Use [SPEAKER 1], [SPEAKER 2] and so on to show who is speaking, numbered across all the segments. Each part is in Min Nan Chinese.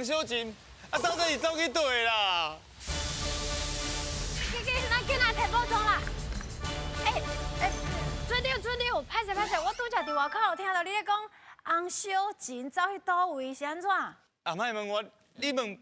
[SPEAKER 1] 小琴，啊，到底是走去佗啦？
[SPEAKER 2] 紧紧，咱紧來提寶藏啦！欸欸，船長船長，歹勢歹勢，我拄才佇外口有聽到你咧講翁小琴走去佗位是按怎？
[SPEAKER 1] 啊，莫問我，你問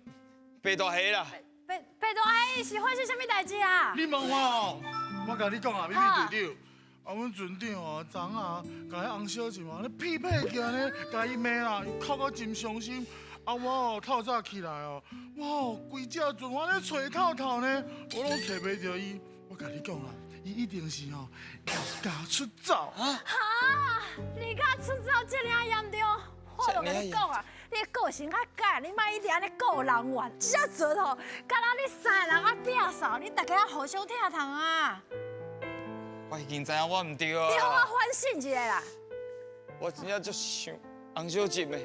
[SPEAKER 1] 白大蝦啦。
[SPEAKER 2] 白白大蝦是發生啥物代誌啊？
[SPEAKER 3] 你問我哦，我共你講啊，美美隊長，啊，阮船長哦，昨昏共彼翁小琴啊，咧屁屁起呢，共伊罵啦，伊哭到真傷心。啊，我哦透早起來哦，我哦規隻船我咧揣透透呢，我攏揣袂著伊。我共你講啦，伊一定是哦離家出走。
[SPEAKER 2] 哈，離家出走這爾嚴重？我就共你講啊，你的個性較改，你莫一直按呢顧人怨。這隻船吼，敢若你三個人仔摒掃，恁大家互相疼痛啊。
[SPEAKER 1] 我已經知影我毋對啊。
[SPEAKER 2] 你予我反省一下啦。
[SPEAKER 1] 我真正足想翁小琴的，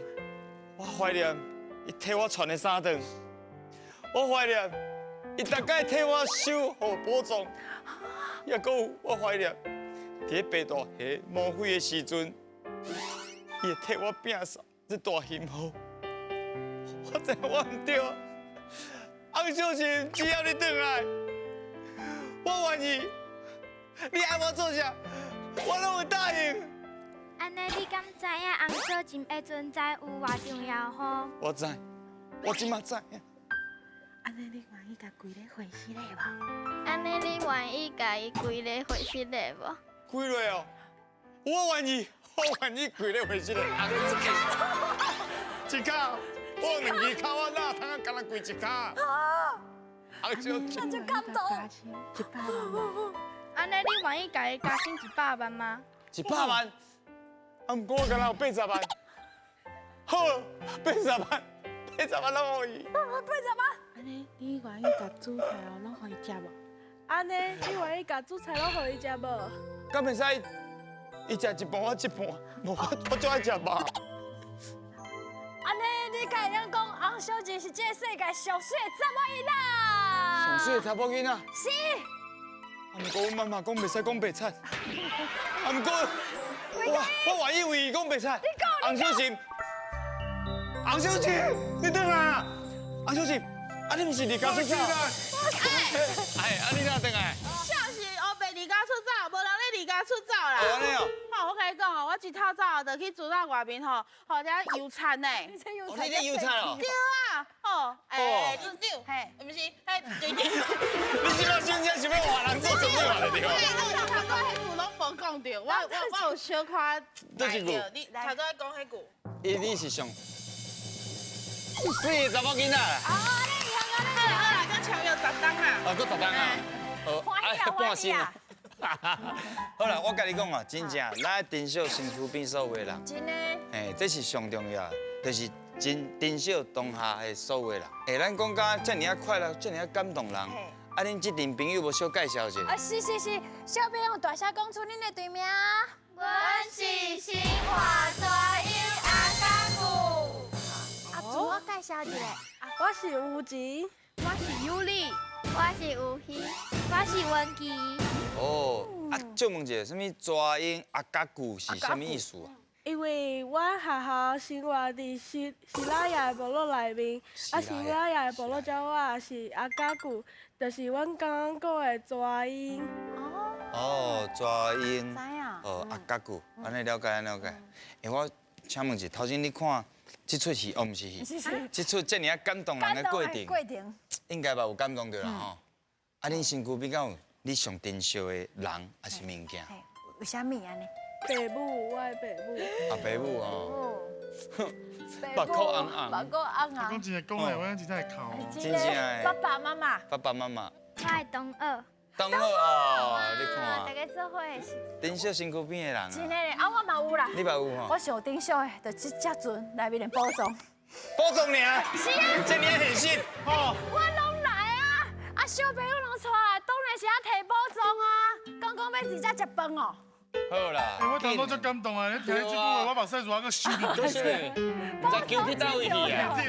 [SPEAKER 1] 我懷念伊替我傳的三頓，我懷念伊逐擺替我守護寶藏，抑閣有我懷念佇咧白大蝦摸火的時陣，伊會替我摒掃這大幸福。我知影我毋對，翁小琴，只要你轉來，我願意。你愛我做啥，我攏會答應。
[SPEAKER 4] 按呢，你敢知影翁小琴的存在有偌重要吼？
[SPEAKER 1] 我知，我這馬知影。
[SPEAKER 5] 按呢，你願意共規个回失禮無？
[SPEAKER 4] 按呢，你願意共伊規个回失禮無？
[SPEAKER 1] 規个哦，我願意，我願意規个回失禮。一跤，我兩支跤，我哪通啊？干焦規一跤？翁小琴，
[SPEAKER 2] 那就感動。
[SPEAKER 5] 加薪一百萬無？
[SPEAKER 4] 按呢，你願意共伊加薪一百萬嗎？
[SPEAKER 1] 一百萬，啊，毋過我敢若有八十萬。好，八十萬，八十萬攏予伊。
[SPEAKER 2] 八十萬。
[SPEAKER 5] 按呢，你願意共煮菜哦，攏予伊食無？
[SPEAKER 6] 按呢，你願意共煮菜攏予伊食無？
[SPEAKER 1] 敢袂使？伊食一半，我一半，無我我就愛食吧。
[SPEAKER 2] 按呢，你敢會用講翁小琴是這個世界上媠的查某囡仔？
[SPEAKER 1] 上媠的查某囡仔。
[SPEAKER 2] 是。
[SPEAKER 1] 啊，毋過阮媽媽講袂使講白賊。啊，毋過我我願意為伊講白賊。翁小琴，翁小琴，你轉來啊！翁小琴，啊你毋是離家出走？哎，啊你哪轉來？
[SPEAKER 6] 啥是烏白離家出走，無人咧離家出走啦。
[SPEAKER 1] 按呢哦。
[SPEAKER 6] 吼，我共你講哦，我一透早就去船仔外面吼，吼遮油田呢。
[SPEAKER 1] 哦，你咧油田哦？
[SPEAKER 6] 對啊，吼，哎，船長，嘿，毋是，嘿，隊長。
[SPEAKER 1] 你這擺真正想欲換人做船長來對無？
[SPEAKER 6] 你頭拄彼句攏無講著，我有小可
[SPEAKER 1] 佗一句？
[SPEAKER 6] 你頭拄講彼句。
[SPEAKER 1] 伊你是上媠的查某囡仔啦。
[SPEAKER 2] 啊，你會曉
[SPEAKER 6] 好啦好啦，閣簽約十冬啦。
[SPEAKER 1] 哦，閣十冬啊。哦，啊，半薪啊。好啦，我共你講啊，真正咱愛珍惜身軀邊所有的人。
[SPEAKER 2] 真的。
[SPEAKER 1] 哎，這是上重要的，就是真珍惜當下的所有的人。哎，咱講甲遮爾仔快樂，遮爾仔感動人。啊，恁這陣朋友無小介紹一下？
[SPEAKER 2] 啊，是是是，小朋友大聲講出恁的隊名。
[SPEAKER 4] 阮是新華大英阿甲古。
[SPEAKER 2] 啊，自我介紹一下。
[SPEAKER 6] 我是吳吉，
[SPEAKER 4] 我是尤麗，我是吳希，我是文琪。
[SPEAKER 1] 哦，啊，借問一下，啥物蛇鷹阿甲古是啥物意思啊？
[SPEAKER 6] 因為阮學校生活佇西西拉雅的部落內面，啊，西拉雅的部落鳥仔是阿甲古，就是阮剛剛講的蛇鷹。
[SPEAKER 1] 哦，蛇鷹。
[SPEAKER 2] 知影。
[SPEAKER 1] 哦，阿甲古，按呢了解，按呢了解。欸，我請問一下，頭先你看這齣戲，哦，毋是戲，這齣遮爾仔感動人的過程，
[SPEAKER 2] 過程
[SPEAKER 1] 應該嘛有感動著啦吼。啊，恁身軀邊敢有你上珍惜的人，抑是物件？
[SPEAKER 2] 有啥物按呢？
[SPEAKER 6] 爸母，我的爸母。
[SPEAKER 1] 啊，爸母哦。目眶紅紅。
[SPEAKER 2] 目眶紅紅。
[SPEAKER 3] 講真會講的，我真正會哭。
[SPEAKER 1] 真正的。
[SPEAKER 2] 爸爸媽媽。
[SPEAKER 1] 爸爸媽媽。
[SPEAKER 4] 我的同學。
[SPEAKER 1] 同學哦，你看。
[SPEAKER 2] 大家做伙是。
[SPEAKER 1] 珍惜身軀邊的人。
[SPEAKER 2] 真的，啊，我嘛有啦。
[SPEAKER 1] 你嘛有吼？
[SPEAKER 2] 我上珍惜的，就這隻船內面的寶藏。
[SPEAKER 1] 寶藏爾？
[SPEAKER 2] 是啊。
[SPEAKER 1] 這爾現實。
[SPEAKER 3] 哦。
[SPEAKER 2] 我攏來啊！啊，小朋友攏帶來，當然是愛提寶藏啊！講講欲佇遮食飯哦。
[SPEAKER 1] 好啦。
[SPEAKER 3] 欸，我頭拄足感動啊！你聽這句話，我目屎怎閣收入去？
[SPEAKER 1] 毋知揪去佗位去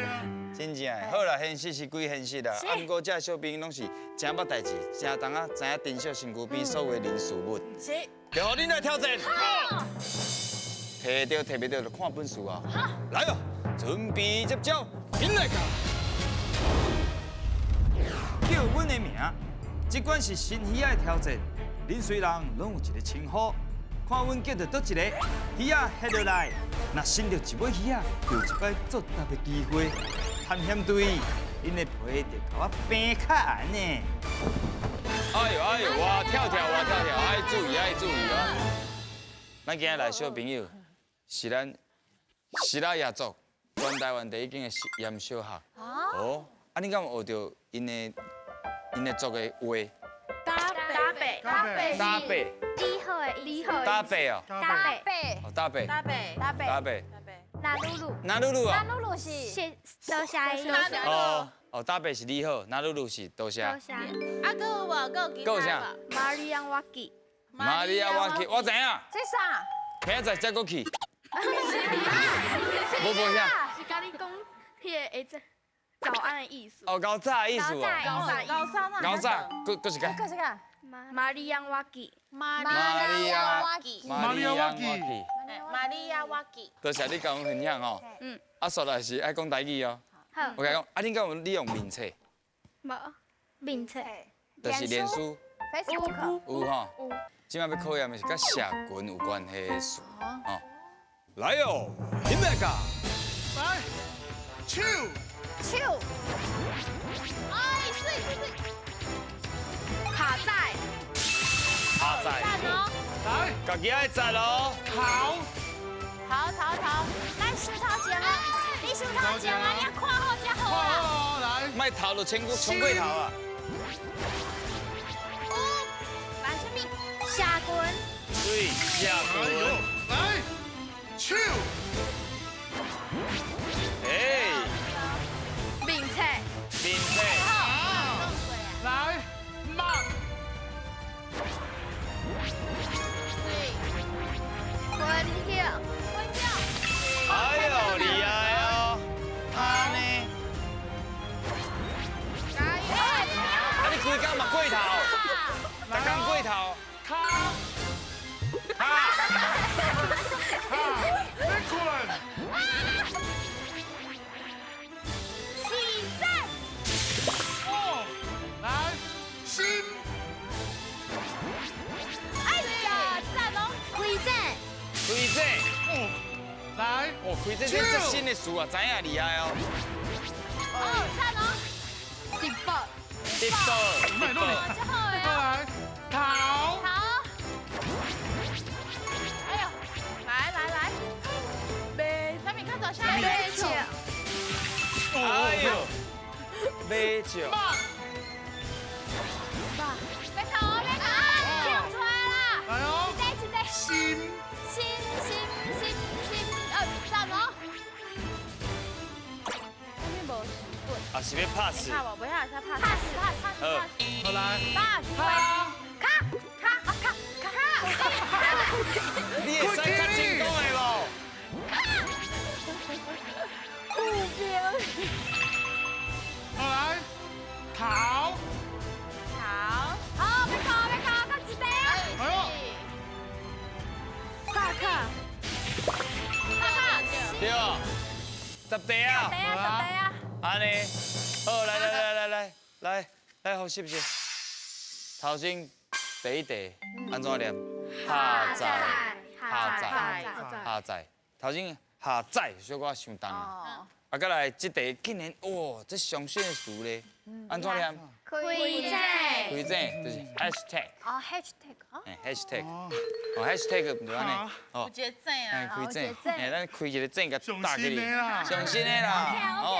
[SPEAKER 1] 啊？真正的，好啦，現實是歸現實啦。啊，毋過這小朋友攏是誠捌代誌，誠當仔知影珍惜身軀邊所有的人事物。
[SPEAKER 2] 是。
[SPEAKER 1] 就予恁來挑戰。提著提袂著就看本事啊！來哦，準備接招。起来！叫阮的名，这款是新鱼仔的挑战。恁随人拢有一个称呼，看阮叫著佗一个鱼仔翕落来，若生著一尾鱼仔，就有一摆作答的机会。探险队，恁的皮就共我平较安呢。哎呦哎呦，哇跳跳哇跳跳，爱注意爱注意哦。咱今日来小朋友，是咱西拉雅族全台湾第一间的实验小学。哦，啊，你敢有学著𪜶的𪜶的族的话？
[SPEAKER 6] 打白
[SPEAKER 3] 打白
[SPEAKER 1] 打白，
[SPEAKER 4] 你好的意思。
[SPEAKER 1] 打白哦，
[SPEAKER 4] 打白。
[SPEAKER 1] 哦打白，
[SPEAKER 6] 打白
[SPEAKER 2] 打白，
[SPEAKER 1] 打白，
[SPEAKER 4] 那鲁鲁。
[SPEAKER 1] 那鲁鲁啊，
[SPEAKER 2] 那鲁鲁是
[SPEAKER 4] 谢，多谢。
[SPEAKER 1] 哦哦，打白是你好，那鲁鲁是多谢。
[SPEAKER 4] 多谢。
[SPEAKER 5] 啊，阁有无？阁有其
[SPEAKER 1] 阁有啥
[SPEAKER 5] 他无？
[SPEAKER 4] 玛利亚瓦基。
[SPEAKER 1] 玛利亚瓦基，我知影。
[SPEAKER 2] 这啥？
[SPEAKER 1] 明仔载才阁去。无无啥？
[SPEAKER 4] 是共你讲彼个早安的意思。
[SPEAKER 1] 哦，𠢕早的意思哦。
[SPEAKER 4] 高早。
[SPEAKER 5] 高三啊。
[SPEAKER 1] 𠢕早，阁阁是个？
[SPEAKER 2] 阁是个？
[SPEAKER 4] 玛利亚瓦基。
[SPEAKER 5] 玛
[SPEAKER 1] 利亚
[SPEAKER 5] 瓦基。
[SPEAKER 1] 玛利亚瓦基。
[SPEAKER 5] 玛利亚瓦基。
[SPEAKER 1] 多谢你共阮分享哦。嗯。啊，煞来是爱讲台语哦。
[SPEAKER 4] 好。
[SPEAKER 1] 我共你讲，啊，恁敢有利用面册？
[SPEAKER 4] 无。面册。
[SPEAKER 1] 就是脸书。
[SPEAKER 2] Facebook。
[SPEAKER 1] 有吼。有。这摆欲考验的是佮社群有关系的事，吼。来哦，起来噶。
[SPEAKER 3] 来，手。
[SPEAKER 2] 手。
[SPEAKER 5] 哎，媠媠媠。
[SPEAKER 4] 卡在。
[SPEAKER 1] 卡在。
[SPEAKER 3] 来，
[SPEAKER 1] 家己爱赞哦。
[SPEAKER 3] 头。
[SPEAKER 2] 头头头，咱手头前啊，你手头前啊，你看好才好啦。
[SPEAKER 3] 来。
[SPEAKER 1] 莫头就冲过冲过头啊。
[SPEAKER 5] 五，来啥物？
[SPEAKER 4] 社群。
[SPEAKER 1] 对，社群。
[SPEAKER 3] 来，手。
[SPEAKER 1] 哎。
[SPEAKER 4] 面册。
[SPEAKER 1] 面册。
[SPEAKER 3] 来，目。
[SPEAKER 4] 分享。
[SPEAKER 2] 分享。
[SPEAKER 1] 哎呦，厉害哦！他呢？
[SPEAKER 5] 加油！
[SPEAKER 1] 啊，你规工嘛过头，逐工过头。
[SPEAKER 3] 卡。
[SPEAKER 1] 卡。
[SPEAKER 3] 卡。你困。
[SPEAKER 2] 起赞。
[SPEAKER 3] 哦，来，心。
[SPEAKER 2] 哎呀，赞哦！
[SPEAKER 4] 开展。
[SPEAKER 1] 开展。
[SPEAKER 3] 来。
[SPEAKER 1] 哦，开展这这新的词啊，知影厉害哦。
[SPEAKER 2] 哦，赞哦。
[SPEAKER 4] 直播。
[SPEAKER 1] 直播。
[SPEAKER 3] 直播。
[SPEAKER 2] 这好的。
[SPEAKER 3] 来，头。
[SPEAKER 2] 头。
[SPEAKER 5] 哎呦，来来来，马，啥物较大声？
[SPEAKER 4] 马笑。
[SPEAKER 1] 哎呦，马笑。
[SPEAKER 2] 别哭，别哭，唱出来啦！
[SPEAKER 3] 来哦。
[SPEAKER 2] 一个一个。
[SPEAKER 3] 心。
[SPEAKER 2] 心心心心，赞哦。
[SPEAKER 5] 啥物无时本？
[SPEAKER 1] 啊，是欲拍死。
[SPEAKER 5] 拍无？袂晓会使拍。
[SPEAKER 2] 拍死，拍死，
[SPEAKER 1] 好。
[SPEAKER 3] 好来。
[SPEAKER 2] 卡卡卡卡卡。
[SPEAKER 1] 你会使较成功的无？
[SPEAKER 2] 有病。
[SPEAKER 3] 好来，头。
[SPEAKER 5] 头。
[SPEAKER 2] 好，别哭，别哭，搁一块啊。
[SPEAKER 3] 哎呦。
[SPEAKER 6] 卡卡。
[SPEAKER 2] 卡卡。
[SPEAKER 1] 对。十块啊。
[SPEAKER 2] 十块啊，十块啊。
[SPEAKER 1] 按呢，好，来来来来来来来，好，是不是？头先第一题按怎念？下载，下载，下载。头先下载小可伤重啊。啊，阁来这题竟然哇，这上新的词咧，按怎念？
[SPEAKER 4] 开展，
[SPEAKER 1] 开展就是 hashtag。
[SPEAKER 2] 哦，hashtag，哦。
[SPEAKER 1] 哎，hashtag，哦，hashtag 毋就按呢？
[SPEAKER 5] 哦，有一个井啊，
[SPEAKER 1] 开展，哎，咱开一个井共打起来，上新的啦。
[SPEAKER 2] 哦。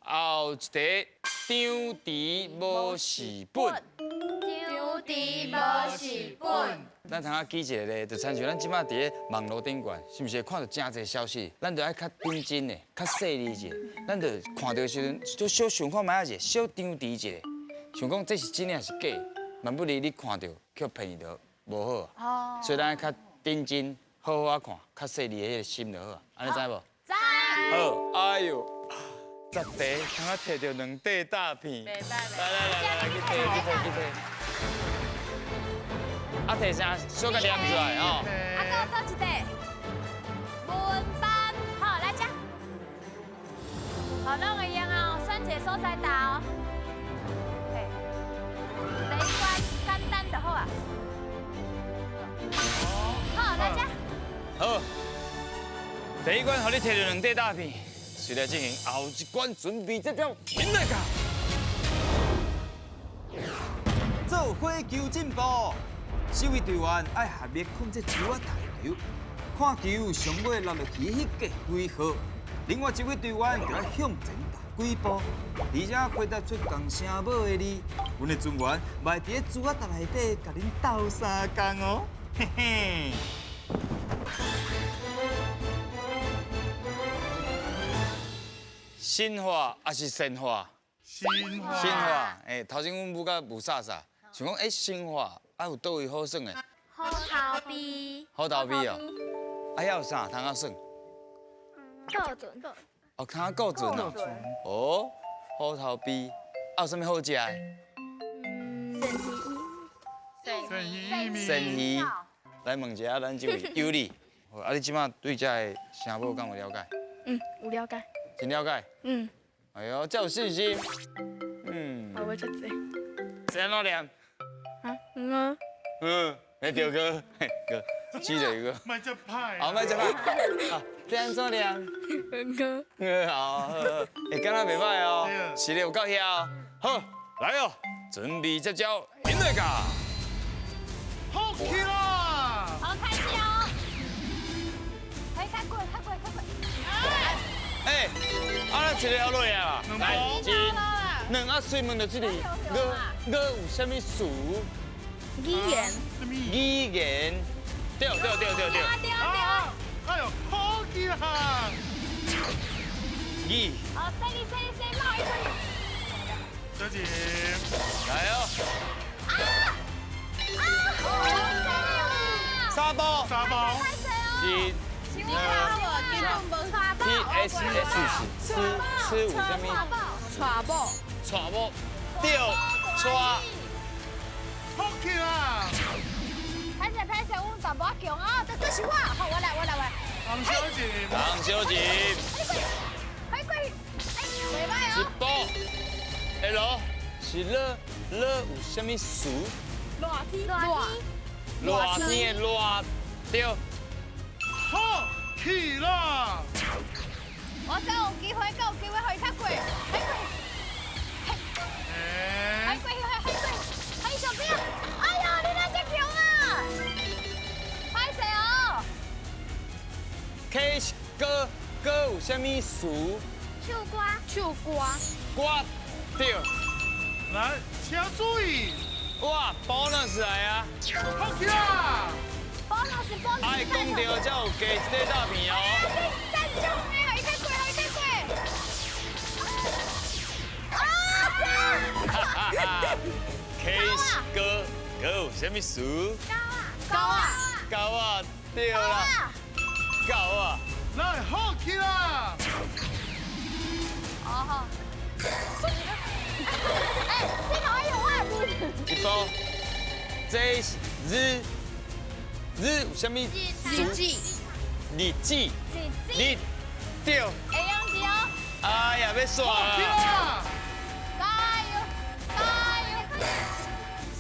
[SPEAKER 1] 后一题，张持无蚀本。
[SPEAKER 4] 张持无蚀本。
[SPEAKER 1] 咱通仔记一个咧，就亲像咱这摆伫咧网路顶悬，是毋是会看到真济消息？咱就爱较认真的、较细腻一下。咱就看著的时阵，就小想看觅仔者，小张持一下，想讲这是真的还是假？万不离你看著去骗去就无好。哦。所以咱爱较认真，好好仔看，较细腻的彼个心就好啊。按呢知无？
[SPEAKER 2] 知。
[SPEAKER 1] 好，哎哟，十题，通仔摕著两块大片。
[SPEAKER 5] 来
[SPEAKER 1] 来来来，去提去提去提。啊，提啥？小共念出来哦。
[SPEAKER 2] 啊，阁有佗一块？文班，好，来遮。好，好，攏會用哦，選一個所在答哦。嘿，第一關簡單就好啊。好，來這。
[SPEAKER 1] 好，第一關予你提著兩塊大片，隨來進行後一關準備這條免來教。
[SPEAKER 7] 做伙求進步，四位隊員愛合力控制球仔彈球，看球上尾落落去彼個幾號，另外一位隊員就愛向前踏幾步，而且回答出仝聲母的字，阮的船員嘛會佇咧珠仔搭內底共恁鬥相共哦，嘿嘿。
[SPEAKER 1] 神話抑是神話？
[SPEAKER 3] 神話。
[SPEAKER 1] 神話，欸，頭先阮母佮霧煞煞，想講欸，神話啊有佗位好耍的？
[SPEAKER 4] 虎頭鱉。
[SPEAKER 1] 虎頭鱉哦，啊遐有啥通啊耍？
[SPEAKER 4] 顧船。
[SPEAKER 1] 哦，通啊顧船哦。哦，虎頭鱉，啊有啥物好食的？
[SPEAKER 3] 鱔魚。
[SPEAKER 1] 鱔魚。來問一下咱這位尤里，啊你這馬對這个聲母敢有了解？
[SPEAKER 6] 嗯，有了解。
[SPEAKER 1] 真了解。
[SPEAKER 6] 嗯。
[SPEAKER 1] 哎喲，這有信心。嗯。
[SPEAKER 6] 我會出這。
[SPEAKER 1] 是按怎念？
[SPEAKER 6] 啊，嗯。
[SPEAKER 1] 嗯，沒對哥，哥，記得一個。
[SPEAKER 3] 莫這歹。
[SPEAKER 1] 好，莫這歹。啊，這按怎念？
[SPEAKER 6] 哥。
[SPEAKER 1] 嗯，好，好，會敢若袂歹哦，實力有夠遐哦。好，來哦，準備接招，免來教。
[SPEAKER 3] 好起啦！
[SPEAKER 2] 好，開始哦。哎，開過，開過，開過。
[SPEAKER 1] 哎，啊，咱一個要落啊，來，一、兩，啊，隨問著這個，我有啥物詞？
[SPEAKER 6] 語言。
[SPEAKER 1] 語言，對對對對對。
[SPEAKER 2] 對對。
[SPEAKER 3] 哎呦，好起啦！
[SPEAKER 1] 語。
[SPEAKER 2] 好，犀利犀利犀利，冒一出。
[SPEAKER 3] 小姐。
[SPEAKER 1] 來哦。
[SPEAKER 2] 啊啊！好犀利啊！
[SPEAKER 1] 沙包。
[SPEAKER 3] 沙包。
[SPEAKER 1] 一。T S S 是吃吃有啥物？
[SPEAKER 5] 娶某。
[SPEAKER 1] 娶某。對，娶。
[SPEAKER 3] 好起啦！
[SPEAKER 2] 歹勢歹勢，阮淡薄仔強啊，這這是我，好，我來我來我來。
[SPEAKER 3] 黃小姐。
[SPEAKER 1] 黃小姐。
[SPEAKER 2] 快過去，哎，袂歹哦。
[SPEAKER 1] 一步，L 是了了有啥物詞？
[SPEAKER 5] 熱天。
[SPEAKER 1] 熱天的熱，對。
[SPEAKER 3] 好起啦！
[SPEAKER 2] 我夠有機會，夠有機會，予伊較過，快過，嘿，快過，快過，快上邊！哎呀，你哪這強啊？歹勢哦。
[SPEAKER 1] K 是歌，歌有啥物詞？
[SPEAKER 4] 唱歌，
[SPEAKER 5] 唱歌。
[SPEAKER 1] 歌，對。
[SPEAKER 3] 來，請注意。
[SPEAKER 1] 哇，bonus 來啊！
[SPEAKER 3] 好起啦！
[SPEAKER 2] bonus bonus。
[SPEAKER 1] 愛講著才有加一塊大片哦。
[SPEAKER 2] 贊助的，予伊較過，予伊較過。啊！
[SPEAKER 1] 哈哈哈！K 是歌，歌有啥物詞？
[SPEAKER 2] 狗啊！
[SPEAKER 1] 狗啊，對啦。狗啊！
[SPEAKER 3] 來，好起啦！
[SPEAKER 2] 哦好。哎，你哪有我的面？
[SPEAKER 1] 一步，這是日。日有啥物？
[SPEAKER 5] 日記。
[SPEAKER 1] 日記。日。對。
[SPEAKER 2] 會用字哦。
[SPEAKER 1] 哎呀，欲煞啦！
[SPEAKER 2] 加油！加油！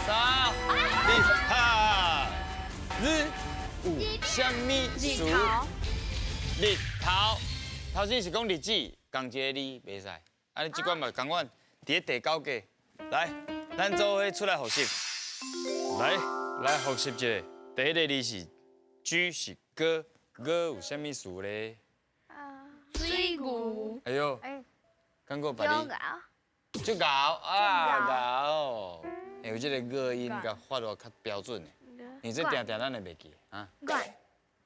[SPEAKER 1] 三、二、哈。日有啥物詞？
[SPEAKER 5] 日頭。
[SPEAKER 1] 日頭。頭先是講日子，仝一个字袂使。啊，你這關嘛仝款，佇咧第九格。來，咱做伙出來複習。來，來複習一下。第一個字是 G 是歌，歌有啥物詞咧？
[SPEAKER 4] 水牛。
[SPEAKER 1] 哎喲，敢閣別字？足𠢕啊，𠢕！有這個樂音共發落較標準的，你這定定咱會袂記啊。
[SPEAKER 4] 願。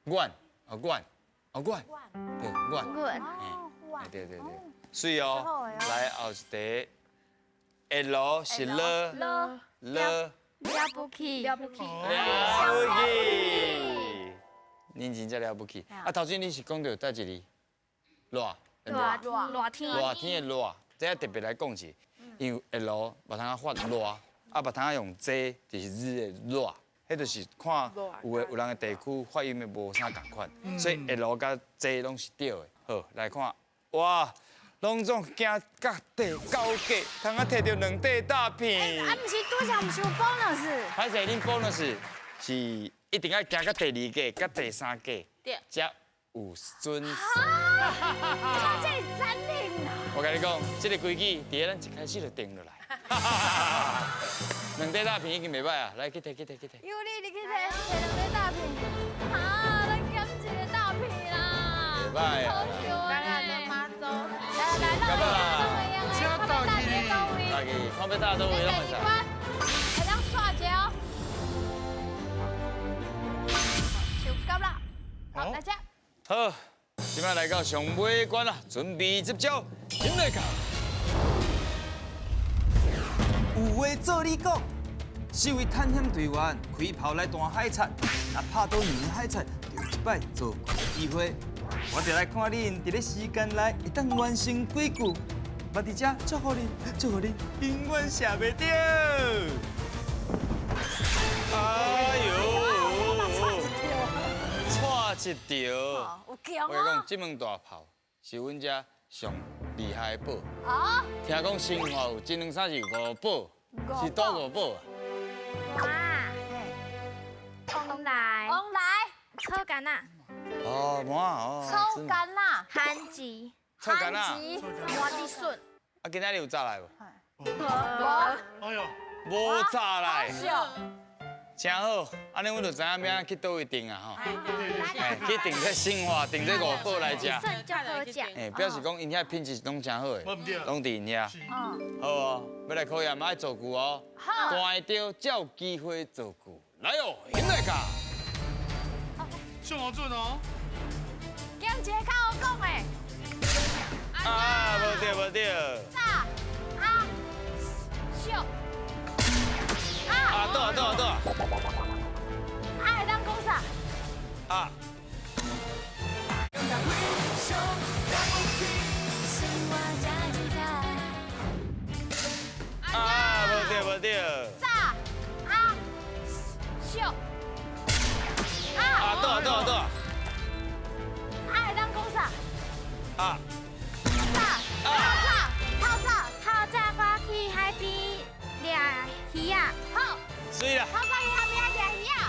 [SPEAKER 1] 願，哦願，哦願，對願。
[SPEAKER 4] 願。
[SPEAKER 1] 哎，對對對，媠哦。來後一題，L 是了了。
[SPEAKER 4] 了不起，
[SPEAKER 5] 了不起，
[SPEAKER 1] 了不起，恁真正了不起。啊，頭先你是講著佗一個字？熱，
[SPEAKER 4] 熱熱天，
[SPEAKER 1] 熱天的熱，這要特別來講一下，因為 L 嘛通啊發熱，啊嘛通啊用這就是日的熱，彼就是看有的有人的地區發音的無啥仝款，所以 L 佮這攏是對的。好，來看，哇，攏總行到第九格，通啊摕著兩塊大片。
[SPEAKER 2] 啊，毋是拄才毋是有 bonus？
[SPEAKER 1] 歹勢，恁 bonus 是一定愛行到第二格，佮第三格，才有準時。
[SPEAKER 2] 啊，這是真靈啊！
[SPEAKER 1] 我共你講，這个規矩佇咱一開始就定落來。兩塊大片已經袂䆀啊，來去摕去摕去摕。
[SPEAKER 2] 有你，你去摕摕兩塊大片。啊，咱減一个大片啦。
[SPEAKER 1] 袂䆀啊。
[SPEAKER 2] 來來來，攏會用，攏會用的，
[SPEAKER 1] 大去，看欲搭佗位攏會使。
[SPEAKER 2] 會當刷一下哦。手夾啦，好，來這。
[SPEAKER 1] 好，這擺來到上尾關啦，準備接招，進來看。
[SPEAKER 7] 有話做你講，四位探險隊員開炮來彈海賊，若拍倒兩个海賊，就有一擺造句的機會。我就來看恁佇咧時間內會當完成幾句。嘛佇遮祝福恁，祝福恁永遠射袂著。
[SPEAKER 1] 哎呦！錯一條。
[SPEAKER 2] 有強
[SPEAKER 1] 我共你講，這門大炮是阮遮上厲害的寶。
[SPEAKER 2] 啊！
[SPEAKER 1] 聽講新華有一兩三四五寶，是佗五寶
[SPEAKER 4] 啊？哇！往來。
[SPEAKER 2] 往來。
[SPEAKER 4] 草柑仔。
[SPEAKER 1] 哦，麻哦。
[SPEAKER 2] 草柑仔。
[SPEAKER 4] 番薯。
[SPEAKER 1] 草柑仔。
[SPEAKER 4] 麻子笋。
[SPEAKER 1] 啊，今仔日有炸來無？
[SPEAKER 2] 無。
[SPEAKER 3] 哎呦，
[SPEAKER 1] 無炸來。真好，按呢阮就知影欲按怎去佗位訂啊吼。哎，去訂這新華，訂這五寶來食。哎，表示講𪜶遐品質攏真好的，攏佇𪜶遐。好哦，欲來考驗愛造句哦。
[SPEAKER 2] 好。
[SPEAKER 1] 彈會著才有機會造句。來哦，起來卡。
[SPEAKER 3] 上好準哦。
[SPEAKER 2] 減一個較好講的。
[SPEAKER 1] 啊，無對無對。
[SPEAKER 2] 炸啊秀。
[SPEAKER 1] 啊，倒啊倒啊倒啊！
[SPEAKER 2] 啊，會當講啥？
[SPEAKER 1] 啊。啊，無對無對。
[SPEAKER 2] 炸啊秀。
[SPEAKER 1] 啊，倒啊倒啊倒啊！
[SPEAKER 2] 啊，會當講啥？
[SPEAKER 1] 啊。
[SPEAKER 2] 炸啊炸，透早
[SPEAKER 4] 透早我去海邊掠魚仔。
[SPEAKER 2] 好。
[SPEAKER 1] 水啦。
[SPEAKER 2] 透早去海邊掠魚仔。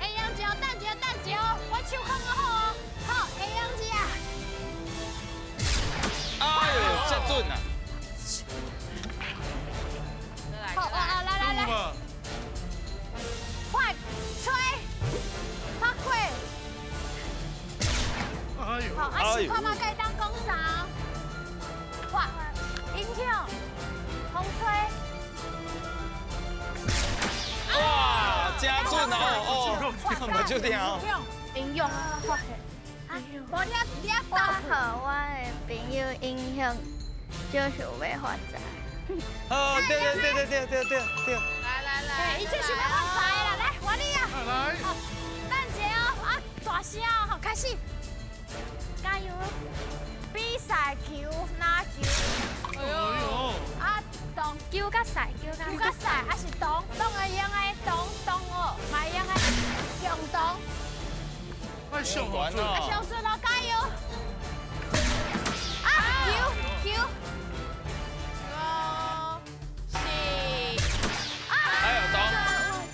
[SPEAKER 2] 會用一等一下等一下，我手放好哦。好，會用一下。
[SPEAKER 1] 哎呦，這準啊！
[SPEAKER 2] 好，哦哦，來來來。快吹，拍過。
[SPEAKER 3] 哎呦。
[SPEAKER 2] 好，啊，試看覓會當講啥？哇，音響，風吹。
[SPEAKER 1] 哇，真準哦！哦，目睭疼哦。
[SPEAKER 4] 應用。
[SPEAKER 2] 無你你
[SPEAKER 4] 我予我的朋友影響，就想欲發財。
[SPEAKER 1] 好，對對對對對對對對。
[SPEAKER 5] 來來來，
[SPEAKER 2] 伊這想欲發財啦！來，換你啊。
[SPEAKER 3] 來。
[SPEAKER 2] 等一下哦，啊，大聲哦，好，開始。
[SPEAKER 4] 加油！
[SPEAKER 2] 比賽球籃球。
[SPEAKER 5] 哎呦。
[SPEAKER 2] 啊，動
[SPEAKER 4] 球較賽，球
[SPEAKER 2] 較賽，還是動動會用的動動哦，嘛會用的強動。
[SPEAKER 3] 愛上準
[SPEAKER 2] 啊，上準哦，加油！啊，球球。
[SPEAKER 5] 五、四。
[SPEAKER 2] 啊！
[SPEAKER 1] 哎呦，動。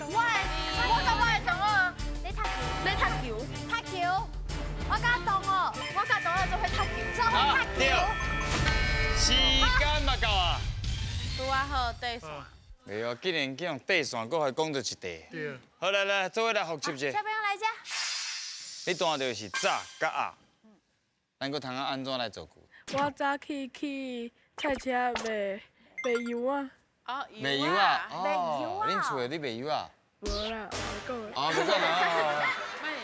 [SPEAKER 2] 我佮我的同學
[SPEAKER 4] 咧踢球，
[SPEAKER 5] 咧踢球，
[SPEAKER 2] 踢球。我佮同學，
[SPEAKER 5] 我佮同學做伙踢球，
[SPEAKER 2] 做伙踢球。
[SPEAKER 1] 時間嘛到啊。
[SPEAKER 5] 拄仔好底線。
[SPEAKER 1] 哎呦，竟然去予底線，閣予伊講著一塊。
[SPEAKER 3] 對。
[SPEAKER 1] 好，來來，做伙來複習一下。
[SPEAKER 2] 小朋友來這。
[SPEAKER 1] 你彈著是早佮暗，咱閣通啊按怎來造句？
[SPEAKER 6] 我早起去菜市仔賣賣油仔。
[SPEAKER 5] 哦，
[SPEAKER 1] 賣油仔。哦，恁厝的咧賣油仔？
[SPEAKER 6] 無啦，袂講。
[SPEAKER 1] 哦，袂講啊。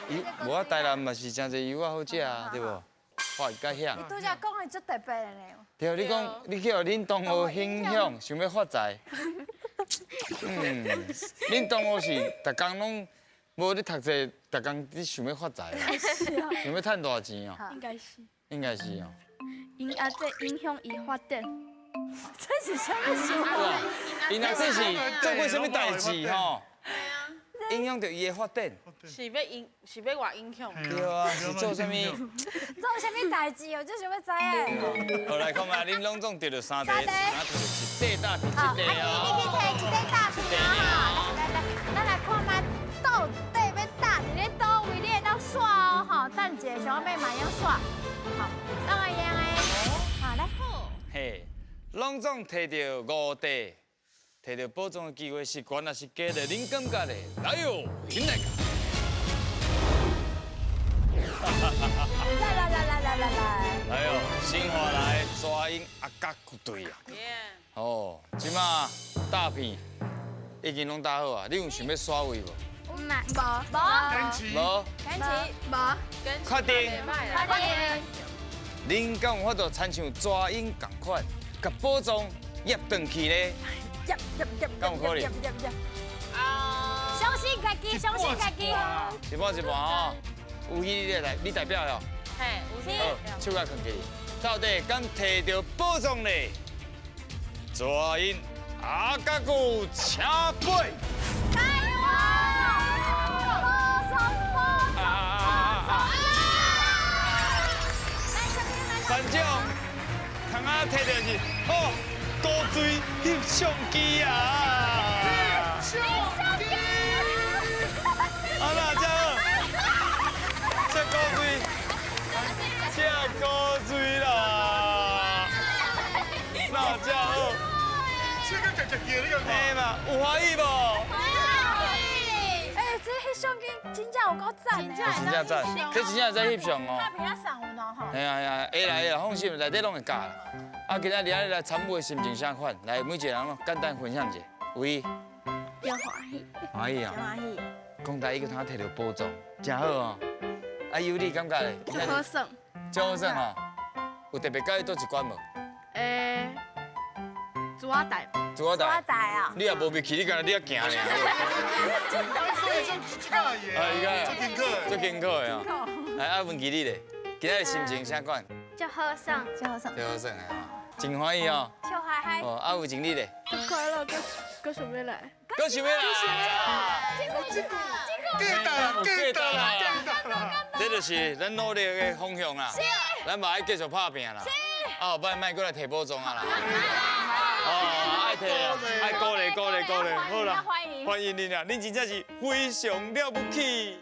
[SPEAKER 1] 油，無啊，台南嘛是誠濟油仔好食啊，對無？發較響。
[SPEAKER 2] 伊拄才講的足特別的呢。
[SPEAKER 1] 對，你講你去予恁同學影響，想欲發財。嗯，恁同學是逐工攏無咧讀冊，逐工咧想欲發財，想欲趁大錢哦。
[SPEAKER 6] 應該是。
[SPEAKER 1] 應該是哦。
[SPEAKER 4] 𪜶阿姐影響伊發展。
[SPEAKER 2] 這是啥物想法？𪜶
[SPEAKER 1] 阿姐是做過啥物代誌吼？
[SPEAKER 7] 影響著伊的發展。
[SPEAKER 5] 是欲影，是欲偌影響？
[SPEAKER 7] 對啊，是做啥物？
[SPEAKER 2] 做啥物代誌哦？這想欲知影。
[SPEAKER 1] 好，來看覓，恁攏總摕著三塊，三摕著一塊大片，一塊
[SPEAKER 2] 哦。你去摕一塊大片啊！來來來，咱來看覓到底欲搭佇咧佗位，你會當煞哦吼。等一下，想欲嘛會用煞。好，當會用的。好來。
[SPEAKER 1] 嘿，攏總摕著五塊，摕著寶藏的機會是懸抑是低咧？恁感覺咧？來喲，緊來！
[SPEAKER 2] 來來來來來來來！
[SPEAKER 1] 來喲，新華來抓鷹阿甲隊啊！哦，這馬大片已經攏打好啊，你有想欲刷位無？
[SPEAKER 4] 無，無，
[SPEAKER 1] 無，
[SPEAKER 2] 堅持，
[SPEAKER 4] 無，
[SPEAKER 1] 確定，
[SPEAKER 4] 確定。
[SPEAKER 1] 恁敢有法度親像抓鷹仝款，共寶藏挹轉去咧？
[SPEAKER 2] 挹挹挹，
[SPEAKER 1] 敢有可能？
[SPEAKER 2] 啊！相信家己，相信家己。
[SPEAKER 1] 一半一半吼，有戲你來，你代表哦。
[SPEAKER 5] 嘿，有戲。
[SPEAKER 1] 好，手共囥起來，到底敢摕著寶藏咧？抓鷹阿甲古請飛。
[SPEAKER 2] 加油！寶藏，寶藏，寶藏！
[SPEAKER 1] 班長，通仔摕著是哦，高錐翕相機啊！
[SPEAKER 2] 翕相機！
[SPEAKER 1] 啊那這好，這高錐，這高錐啦！那這好，
[SPEAKER 3] 這個夾夾叫你感覺？
[SPEAKER 1] 嘿嘛，有歡喜無？
[SPEAKER 2] 哎，這翕相機真正有夠讚的，
[SPEAKER 1] 真正讚，這真正在翕相哦。
[SPEAKER 2] 拍片送阮哦吼。
[SPEAKER 1] 嘿啊嘿啊，會啦會啦，放心，內底攏會教啦。啊，今仔日來參與的心情啥款？來，每一個人攏簡單分享一下。有伊，
[SPEAKER 4] 真歡喜，
[SPEAKER 1] 歡喜啊，
[SPEAKER 4] 歡喜。
[SPEAKER 1] 講台語閣通摕著寶藏，真好哦。啊，尤你感覺咧？
[SPEAKER 6] 真好耍，
[SPEAKER 1] 真好耍吼。有特別佮意佗一關無？
[SPEAKER 6] 欸，珠仔台。
[SPEAKER 1] 珠仔台。
[SPEAKER 2] 珠仔台啊！
[SPEAKER 1] 你也無入去，你敢若你遐行爾。
[SPEAKER 3] 所以就這個耶，做功課，
[SPEAKER 1] 做功課的哦。來，啊，文琪你咧，今仔日心情啥款？
[SPEAKER 4] 真好耍，
[SPEAKER 2] 真好耍，
[SPEAKER 1] 真好耍的吼，真歡喜哦。
[SPEAKER 2] 笑嗨嗨。
[SPEAKER 1] 哦，啊，有情你咧？
[SPEAKER 6] 足快樂，閣閣想欲來。
[SPEAKER 1] 閣想欲來。
[SPEAKER 3] 記得啦，記得啦，記得啦。
[SPEAKER 1] 這就是咱努力的方向啦。咱嘛愛繼續拍拚啦。啊，後擺莫閣來提寶藏啊啦。哦，愛提啊，愛鼓勵鼓勵鼓勵，好啦，
[SPEAKER 2] 歡迎
[SPEAKER 1] 歡迎恁啊，恁真正是非常了不起。